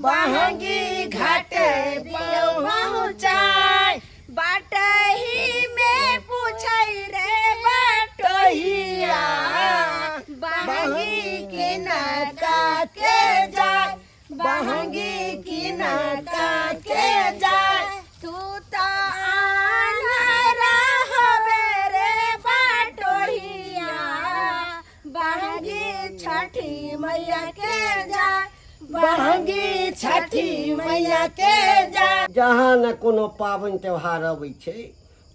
बहंगी घाटे दियौ पहुँचाय। बाटही में पूछै रे बाटोहिया, बहंगी किनका के जाय, बहंगी किनका के जाय। तू तो आन्हरा हबे रे बाटोहिया, बहंगी छठी मैया के जाय, बहंगी छठी मैया के जाय। जहाँ ने कोनो पाबनि त्योहार अबै छै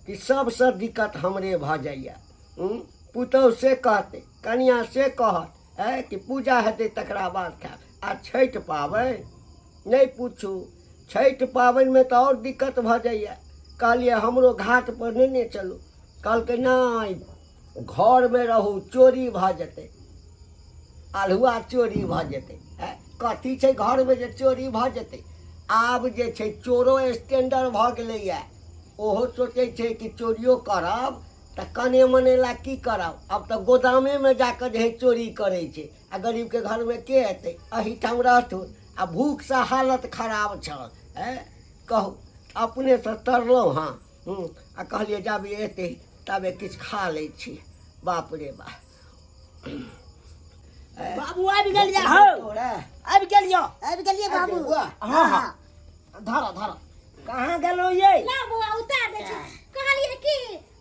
कि सबसँ दिक्कत हमरे भऽ जाइए। पुतहु से कहतै, कनियाँ से कहत, ऐ कि पूजा हेतै तकरा बाद खायब। आ छठि पाबनि नहि पूछू, छठि पाबनिमे तऽ आओर दिक्कत भऽ जाइए। कहलियै हमरो घाटपर नेने चलू, कहलकै नहि घरमे रहू, चोरी भऽ जेतै, अल्हुआ चोरी भऽ जेतै। ऐ कथी छै घरमे जे चोरी भऽ जेतै? आब जे छै चोरो स्टैंडर्ड भऽ गेलैए, ओहो सोचै छै कि चोरियो करब तऽ कने मने ला की करब। आब तऽ गोदामेमे जाकऽ जे है चोरी करै छै, आ गरीबके घरमे के एतै? एहिठाम रहथुन। आ भूखसँ हालत खराब छल। ऐ कहू, अपनेसँ तरलहुँ हँ आ कहलियै जाबे एतै ताबे किछु खा लै छी। बाप रे बा, बाबू आबि गेल या हौ, आबि गेल यौ, आबि गेलियै बाबू। हाँ हाँ, धर धर, कहाँ गेलहुँ ये? ला बौआ, उतार दै छी। कहलियै कि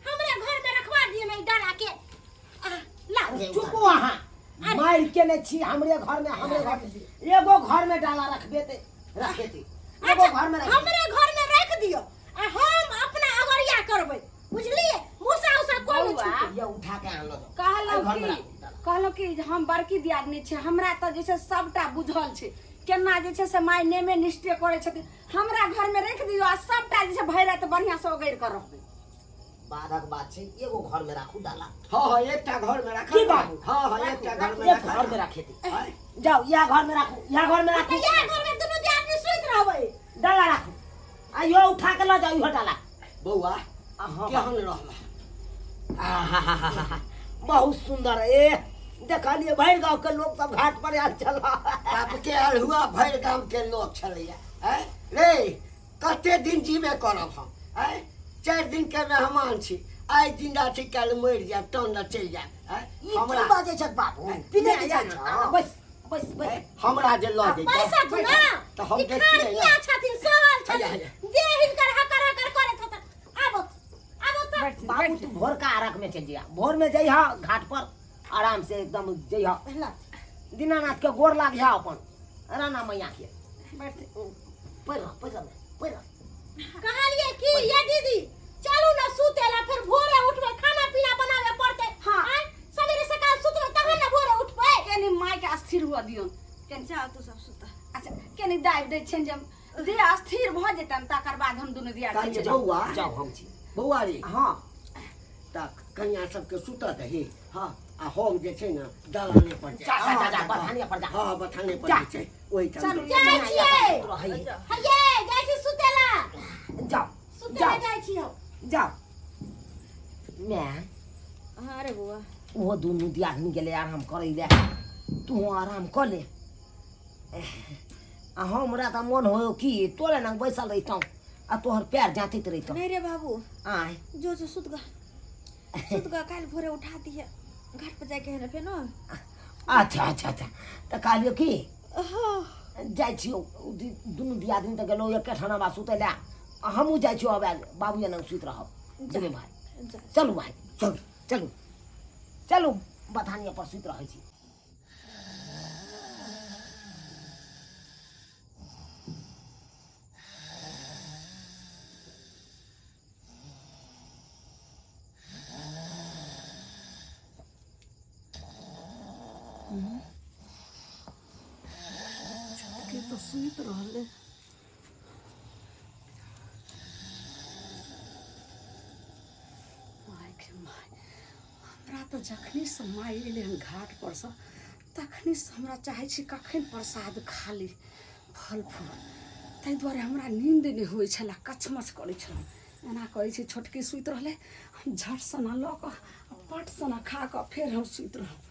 हमरा घर में रखवा दिय ने डाला के। आ, ला। चुपू अहाँ, मारि केने छी। हमरे घर में, हमरे घर में एगो घर में डाला रखबे ते रखे ते एगो अच्छा, घर में रख हमरे घर में रख दियो आ हम अपना अगरिया करबै, बुझलियै? मूसा उसा कोई नहीं बौआ। छूटे। ये उठा के आनलो तो कहलहुँ घर में कि राखू डाला। कहलहुँ कि जे हम बड़की दियादनी छी, हमरा तऽ जे छै सबटा बुझल छै केना जे छै से माय नेमे निष्ठे करै छथिन। हमरा घरमे राखि दियौ आ सबटा जे छै भरि राति बढ़िआँसँ ओगरि कऽ रहबै। बाधक बात छै, एगो घर में राखू डाला। हाँ हाँ, एकटा घर में राखल। की बाबू? हाँ हाँ, एकटा घर में एक राखल। घर में राखे दी। जाओ, यह घर में राखू, यह घर में राखू। तऽ इएह घर में दुनू दियादनी सुति रहबै। डाला राखू आ यो उठा के ल जाओ इहो डाला। बौआ, हाँ। केहन रहल? आहाहाहा, बहुत सुंदर। ए देखलिए भरि गांव के लोग सब घाट पर आयल छल। बाप के अल्हुआ, भरि गाम के लोग छलैया। आँय रे, कते दिन जीबे करब हम? आँय, 4 दिन के मेहमान छी, आइ जिंदा छी काल्हि मरि जायब, तहन ने चलि जायब। आँय, ई की हमरा बाजै छथ बाबू? पीने के जाइ छह? बस बस बस। हमरा जे लऽ जैतै पैसा तू ना तऽ हम ई देखतियै खान ने। किया छथिन, सहल हैया, छथिन, हैया। देह हिनकर हकर हकर करैत होतन। आबो आबो तऽ। बाबू, तू भोर का अरक में चल जिया, भोर में जइहा घाट पर आराम से एकदम जइहा, दीनानाथ के गोर लागिहा अपन राणा मैया के। पैर रह, पैर रह, पैर रह। कहलिए कि ये दीदी चलू ना सुते ला, फिर भोरे उठबै, खाना पीना बनावे पड़तै। हाँ। आँय, सवेरे सकाल सुतबै तहन ना भोरे उठबै। केनी माय के अस्थिर हुआ दियौन केनी। जाओ तू सब सुता। अच्छा, केनी दाबि दै छियनि, जे देह अस्थिर भऽ जेतनि तकर बाद हम दुनू दियाद कहलियै चलि बौआ। जाओ, हम छी। बौआ रे। हाँ। तऽ कनिया सबके सुतऽ दही। हाँ, आ हम जे छै ने दलाने पर जा, जा, जा, जा, बथाने पर जा। हाँ, बथाने पर जा। जे छै ओहिठाम। चलू। जाइ छियै। रहै। हये, जाइ छी सुतेला। जाओ। सुतेला। जाओ। जाइ छी हम। जाओ मैं। हाँ रे बौआ। ओहो दुनू दियादनी गेलै आराम करै लए, तू आराम कऽ ले। आ हमरा तऽ मन हो कि तोरे लग बैसल रहितहुँ आ तोहर पैर जाँतैत रहितहुँ। नहीं रे बाबू। आय। जो जो, सुत गा सुत गा, काल्हि भोरे उठा दिहे, घाट पर जाके है ना फेनो। अच्छा अच्छा अच्छा, तऽ कहलियौ कि हाँ। जाइ छियौ, दुनू दियादनी तऽ गेलौ एके ठाना बा सुतै लए, आ हमहूँ जाइ छियौ। आब बाबू लग सुति रहब दुनू भाय। जा। चलू भाय, चलू चलू चलू, बथानिया पर सुति रहै छी। के तऽ सुति रहलै। माय गे माय, हमरा तऽ जखनीसँ माय एलै हन घाट परसँ तखनीसँ हमरा चाहै छी कखन प्रसाद खा ली, फल फूल। ताहि दुआरे हमरा नींद नहि होइ छलए, कछमछ करै छलहुँ। एना करै छी, छोटकी सुति रहलै, हम झट सना लऽ कऽ आ पट सना खा कऽ फेर हम सुति रहलहुँ।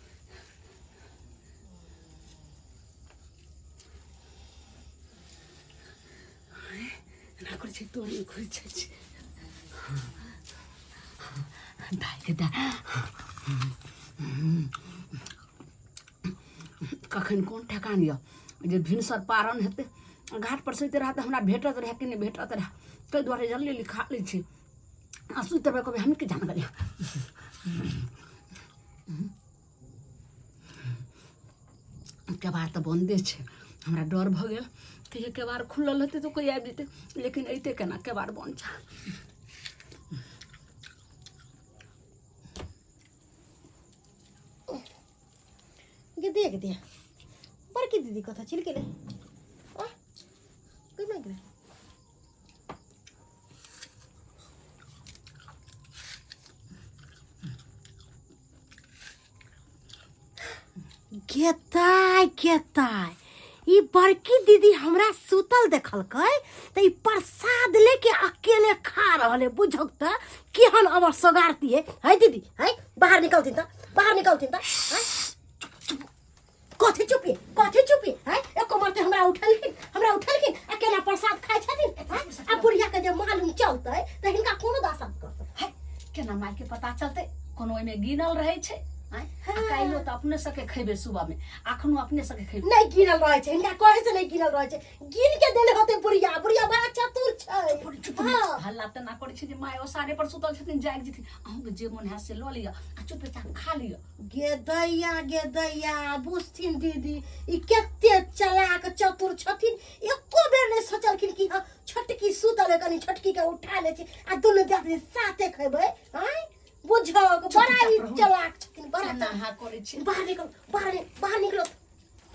एना करै छै तोड़मे घुसि जाइ छै दाइके दाइ कखन कोन ठेकान यऽ जे भिनसर पारन हेतै घाटपर सुति रहए तऽ हमरा भेटत रहए कि नहि भेटत रहए ताहि दुआरे जल्दी जल्दी खा लै छी आ सुति रहबै कहबै हम की जान गेलियै केबाड़ तऽ बन्दे छै हमरा डर भऽ गेल कहियो केबाड़ खुलल हेतै तऽ कोइ आबि जेतै लेकिन अयतै केना केबाड़ बन्द छै गे देख दे बड़की दीदी कतऽ चलि गेलै आ केना गेलै गेताय गेताय ई बड़की दीदी हमरा सुतल देखलकै तऽ ई प्रसाद लेके अकेले खा रहल है बुझक तऽ केहन अबर सोगारती है है दीदी है बाहर निकलथिन तऽ बाहर निकलथिन तऽ हैं? कथी चुपी कथी चुपी है एको मरते हमरा उठेलखिन हमरा उठेलखिन आ केना प्रसाद खाइ छथिन हैं? आ बुढ़िया के जे मालूम चलतै तऽ हिनका कोनो दासत करतै है केना मायके पता चलतै कोनो ओहिमे गिनल रहै छै आँय? आ काल्हिो तऽ अपने सबके खैबै सुबहमे अखनो अपने सबके खैबै नहीं गिनल रहै छै हिनका कहै से नहीं गिनल रहै छै गिन के देले होते बुढ़िया बुढ़िया बड़ा चतुर छै चुप हाँ। हल्ला तऽ ना करै छै जे माय ओसारे पर सुतल छथिन जागि जेथिन अहूँके जे मोन हैत से लऽ लिअ आ चुपेचाप खा लिअ गे दैया गे दैया बुझथिन दीदी ई कते चलाक चतुर छथिन एको बेर नहि सोचलखिन कि हाँ छोटकी सुतल है कनी छोटकी के उठा ले छी आ दुनू दियादनी साथे खेबै आँय बुझक बड़ा ई चलाक छथिन बड़ा केना अहाँ करै छी बाहर निकल बाहर बाहर निकलो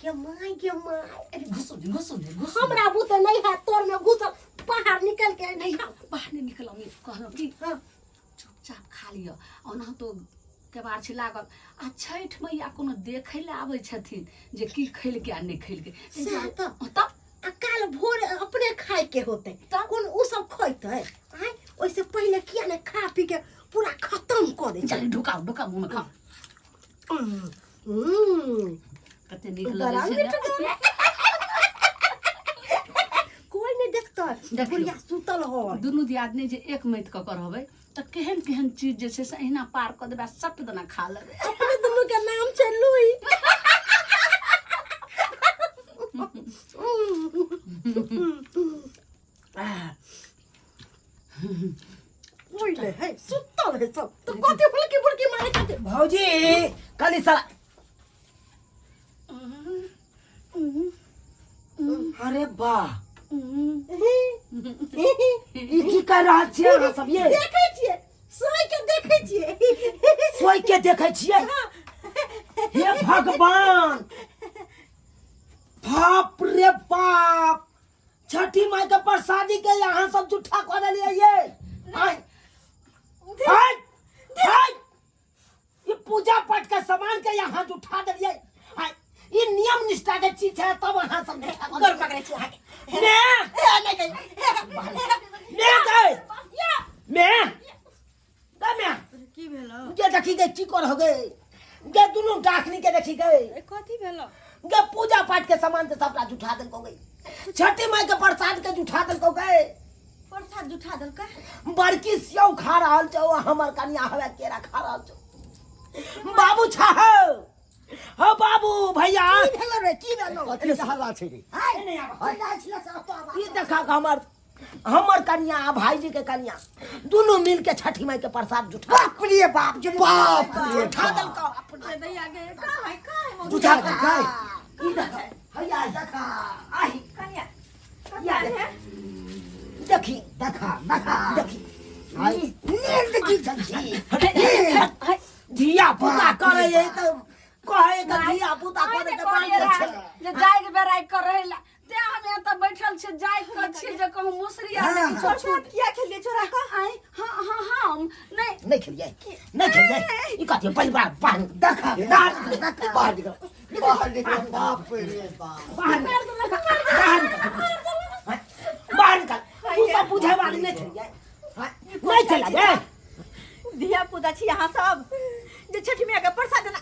गे my गे my अरे घुसू ने घुसू ने घुसू हमरा बुते नहीं है तोर में घुसल बाहर निकल के नहीं खाओ बाहर नहि निकलम कहलहुँ कि हाँ चुपचाप खा लिअ ओना तो केबाड़ छै लागल आ छठि मैया कोनो देखै लए आबै छथिन जे की खेलकै आ नहि खेलकै सएह तऽ। तब आ काल भोर अपने खाए के होते तब? कोन उ सब खैते आय ओइसे पहिले किया ने खा पी के पूरा खत्म कऽ दै छै चल ढुकाउ ढुकाउ मुँहमे खाउ हम्म, कते नीक बड़ा लगै छै ने मिठगर। कोई नहीं देखता देखियौ। बुढ़िया सुतल हो दुनू दियादनी जे एक मति कऽ कऽ रहबै तऽ केहन केहन चीज जे छै से अहिना पार कऽ देबै आ सट दना खा लेबै अपने दुनू के नाम छै लुई बुझले है सुतल है सब तो कथी फुलकी फुलकी मारे खातिर भौजी कली साला अरे वाह ई की कर रहल छियै अहाँ सब ये देखै छियै सोइ के देखै छियै सोइ के देखै छियै हे भगवान बाप रे बाप छठी माई के प्रसादी के यहाँ सब जुठा कऽ देलियै ये आय आय आय ये पूजा पाठ के सामान के यहाँ जुठा देलियै आय ये नियम निष्ठा के चीज है तब अहाँ सब जुठा कऽ गोर पकड़ै छी अहाँके ने ए, नहि कहियौ। ने गए ने गए में की भेलो गे देखी गे की कर हो गए गे दुनू डाकनी के देखी गए कथी भेलो गे पूजा पाठ के सामान के सबटा जुठा देलको गई छठी माई के प्रसाद के जुठा देलको गए प्रसाद जुठा देलकै बड़की स्यौ खा रहल छौ आ हमर कनिया हवे केरा खा रहल छौ बाबू छा हो हो बाबू भैया की भेलो रे की भेलो कथी के हल्ला छै रे हाय हल्ला छिला से अतो आवाज ई देखा हमर हमर कनिया आ भाईजी के कनिया दुनू मिल के छठी माई के प्रसाद जुठा बाप रे बाप जे बाप रे जुठा देलको अरे दैया गे का है का है मौसी? जुठा देलकै? ई देखा हैया देखा आही कनिया या कनिया है देखी देखा देखा देखी हाय। नींद की छठी धिया पुता करे ये तो कहे के धिया पुता करे के बात छै जे जाय के बेराय कर रहेला ते हम एतऽ बैठल छी जाय के छी जे कहूँ मुसरी आ नहि किछो प्रसाद किया खेलिए छोरा का आँय हाँ हाँ हम नहि नहीं खेलिए नहीं खेलिए ई कथी परिवार बाहर देखा देखा बाहर निकल बाहर निकल बाप रे बाप बाहर निकल बाहर निकल बाहर निकल तू सब बुझे वाली नहीं छलिए नहीं छलिए धिया पुता छी अहाँ सब जे छठी मैया के प्रसाद देना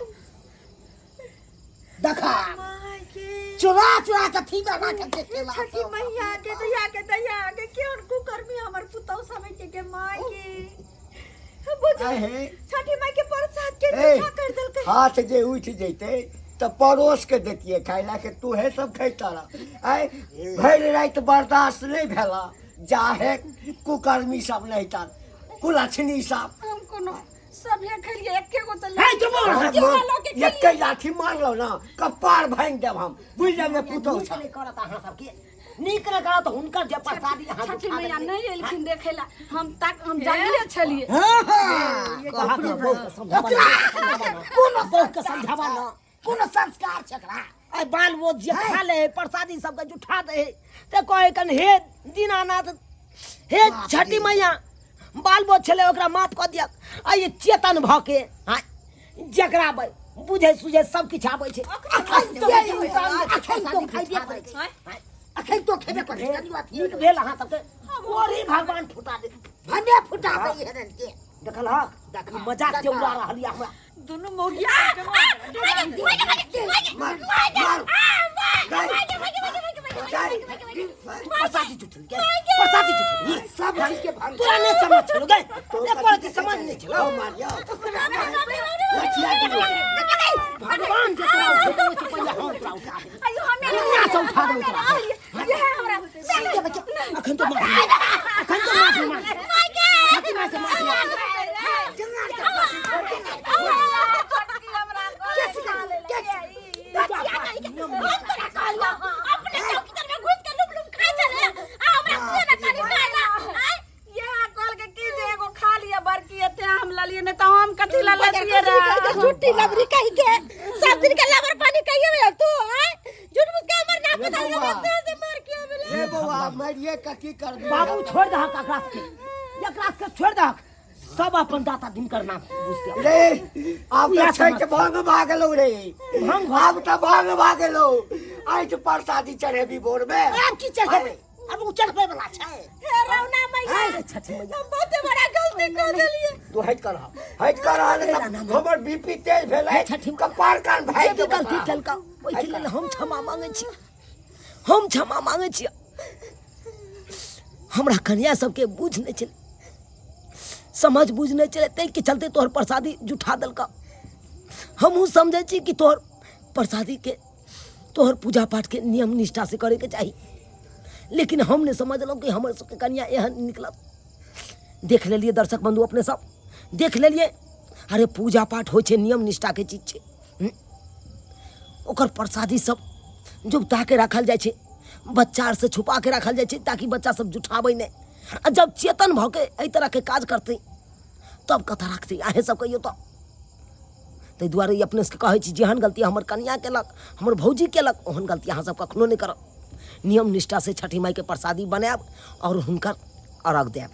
देखा चुरा चुरा के थी बना के देखेला छठी मैया के दया के दया के केहन कुकर्मी हमर पुतौ समय के के माय के बुझ आहे। छठी माई के प्रसाद के ए, जूठा कर देलकै हाथ जे उठ जैते तऽ पड़ोस के देतियै खाय ला के तूहे सब खैता रह आय भरि राति बर्दाश्त नहि भेला जाहे कुकर्मी सब नहीं तर कुलक्षणी सब हम कोनो सभे खेलिए एके गो तऽ हे चुप रह। चूड़ा लऽ के खेलिए एके लाठी मारलो ना कपार भांगि देब हम बुझि जाब पुतहु नीक नहि करत अहाँ सबके नीक नहि करत हुनकर जे प्रसादी अहाँ छठी जुठा मैया देलियै। नहि एलखिन देखै ला हम तक हम जागले छलिए हाँ, हाँ। कहक ने बहू के समझाबा ना। कोनो बहू के समझाबा ना कोनो संस्कार छै एकरा आइ बाल बोध जे खा ले प्रसादी सबके जुठा दे तऽ कहै कन हे दीनानाथ हे छठी मैया बाल बोध छलै ओकरा माफ कऽ दियक आ ई चेतन भऽ के हाँ जकरा बुझै सुझै सब किछु आबै छै अखन से तो इंसान जे अखन तो प्रसादी खैबे जुठा करै दै छै छै। अखन तो खेबे करै छै कनियो अथी नीक भेल अहाँ सबके कोरी भगवान फुटा दे भने फुटा दै हेरन के देखल हक देखा, मजाक के देखा। उड़ा रहल यऽ हमरा दुनू मौगिया मार मार प्रसादी जुठल के प्रसादी जुठल सब चीज के भंग तोरा नहीं समझ छलो गे एको रति समझ नहीं छलो मारियो लठिया दियौ भगवान जे तोरा उठेतौ ओहिसँ पहिले हम तोरा उठा देब आयो हमे दुनिया से उठा देब तोरा ये हमरा अखन तो माफी मांग अखन तो माफी मांग छाती मार से माफी मांग झूठी लबरी कही के सब दिन के लबर पानी कहिए में तू हां झूठ मूठ के हमर नाम बता दे से मार के आवेला हे बौआ मारिए के की करबी बाबू छोड़ दहक एकरा के एकरा के छोड़ दहक सब अपन दाता दिनकर नाम बुझते रे आब इएह तऽ छठि समझ। भंग भऽ गेलौ रे भंग भऽ आब तऽ भंग भऽ गेलौ आइ तऽ प्रसादी चढ़ेबी भोर मे आब की चढ़ेबै आब ओ चढ़बै वाला छै हे रौना मैया हे छठी मैया हम बहुते बड़ा गलती कर देलिए तू हटि कर हटि कर हमर बीपी तेज भेलै हे छठी मैया। कपार कान जे भागि भी देबौ गलती तोरा। केलका ओहिके लेल हम क्षमा मांगै छी हम क्षमा मांगै छी हमरा कन्या सबके बुझ नहि छलै समझ बुझ नहि छलै ताहिके चलते तोहर प्रसादी जुठा देलका हमहूँ समझै छी कि तोहर प्रसादीके तोहर पूजा पाठके नियम निष्ठासँ करैके चाही लेकिन हम नहि समझलहुँ कि हमर सबके कन्या एहन निकलत देख लेलियै दर्शक बन्धु अपने सब देख लेलियै अरे पूजा पाठ होइ छै नियम निष्ठाके चीज छै हम्म? ओकर प्रसादी सब जुगता के राखल जाइ छै बच्चा आरसँ छुपा के राखल जाइ छै ताकि बच्चा सब जुठाबै नहि आ जब चेतन भऽ के एहि तरहके काज करतै तब कतऽ राखतै अहेँ सब कहियौ तऽ ताहि दुआरे ई अपने सबके कहै छी जेहन गलती हमर कनिया केलक हमर भौजी केलक ओहन गलती अहाँ सब कखनो नहि करब नियम निष्ठासँ छठि माइके प्रसादी बनायब आओर हुनकर अर्घ देब।